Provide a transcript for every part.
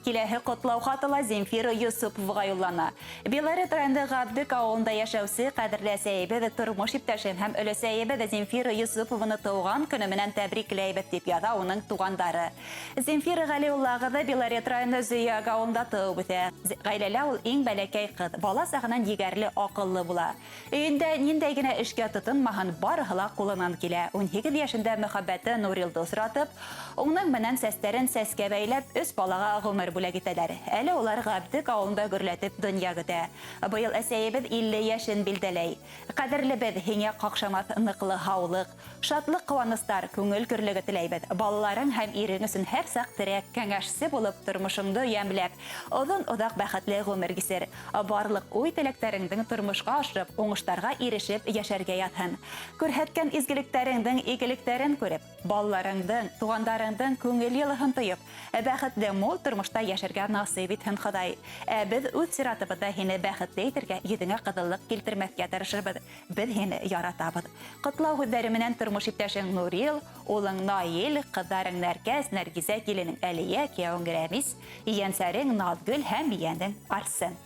Киләһе ҡотлау хаты ла Земфира Йосоповаға юллана. Белорет районы Ғабдык ауылында йәшәүсе ҡәҙерле әсәйебеҙ, тормош иптәшем һәм өләсәйебеҙ Земфира Йосопованы тыуған көнө менән тәбрикләйбеҙ, тип яҙа уның туғандары. Земфира Ғәлиулла ҡыҙы Белорет районы Зөяк ауылында тыуып үҫә. Ғаиләлә ул иң бәләкәй ҡыҙ, бала сағынан егәрле, аҡыллы була. Өйөндә ниндәй генә эшкә тотонмаһын, барыһы ла ҡулынан килә. 18 йәшендә мөхәббәте Нурилды осратып, уның менән сәстәрен сәскә бәйләп, өс балаға ғүмер бүләк итәләр. Әле улар Ғабдек ауылында гөрләтеп донъя көтә. Быйыл әсәйебеҙ 50 йәшен билдәләй. Ҡәҙерлебеҙ, һиңә ҡаҡшамаҫ ныҡлы һаулыҡ, шатлыҡ-ҡыуаныстар, күңел көрлөгө теләйбеҙ. Балаларың һәм ирең өсөн һәр саҡ терәк, кәңәшсе булып, тормошоңдо йәмләп, оҙон-оҙаҡ бәхетле ғүмер кисер. Барлыҡ уй-теләктәреңдең тормошҡа ашырып, уңыштарға ирешеп йәшәргә яҙһын. Күрһәткән изгелектәреңдең игелектәрен күреп, балаларыңдың, туғандарыңдың күңел йылыһын тоеп, бәхетле мул тормошта йәшәргә насыйп итһен Хоҙай. Ә беҙ үҙ сиратыбыҙҙа һине бәхетле итергә, йөҙөңә ҡыҙыллыҡ килтермәҫкә тырышырбыҙ. Беҙ һине яратабыҙ. Ҡотлау һүҙҙәре менән тормош иптәшең Нурил, улың Наил, ҡыҙҙарың Нәркәс, Нәргизә, киленең Әлиә, кейәүең Рәмис, ейәнсәрең Наҙгөл һәм ейәнең Арсен.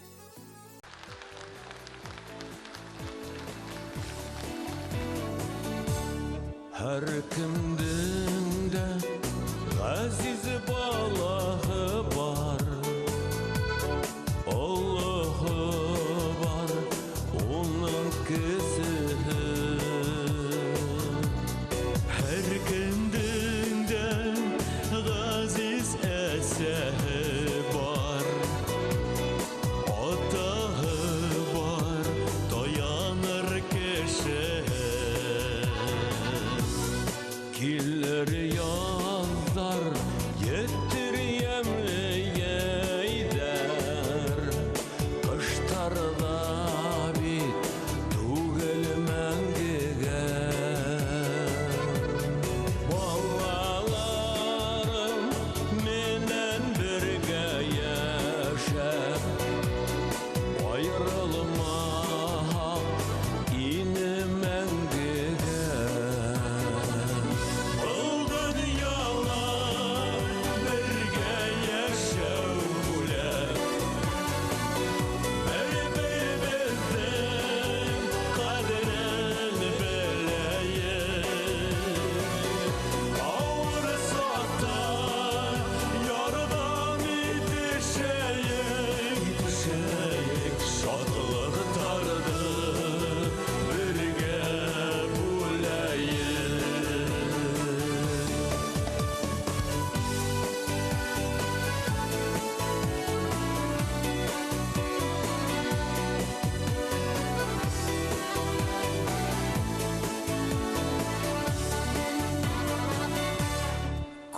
Һәр кемдең дә ғәзиз балаһы бар, олоһо бар, уның кесеһе. Һәр кемдең дә ғәзиз әсәһе бар, атаһы бар, таяныр кешеһе. Килер яздар, етер йәмле йәйҙәр, ҡыштар ҙа бит түгел мәңгегә. Балаларым менән бергә йәшәп, айырылмаһаҡ ине мәңгегә. Был донъяла бергә йәшәү бүләк, бер-беребеҙҙең ҡәҙерен беләйек. Ауыр саҡта ярҙам итешәйек, шатлыҡтарҙы бергә бүләйек.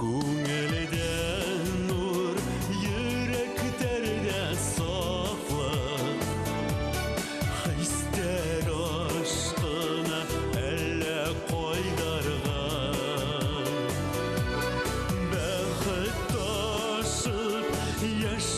Күңелдә нур, йөрәктәрҙә сафлыҡ, хистәр ашҡына әллә ҡайҙарға. Бәхет ташып йәш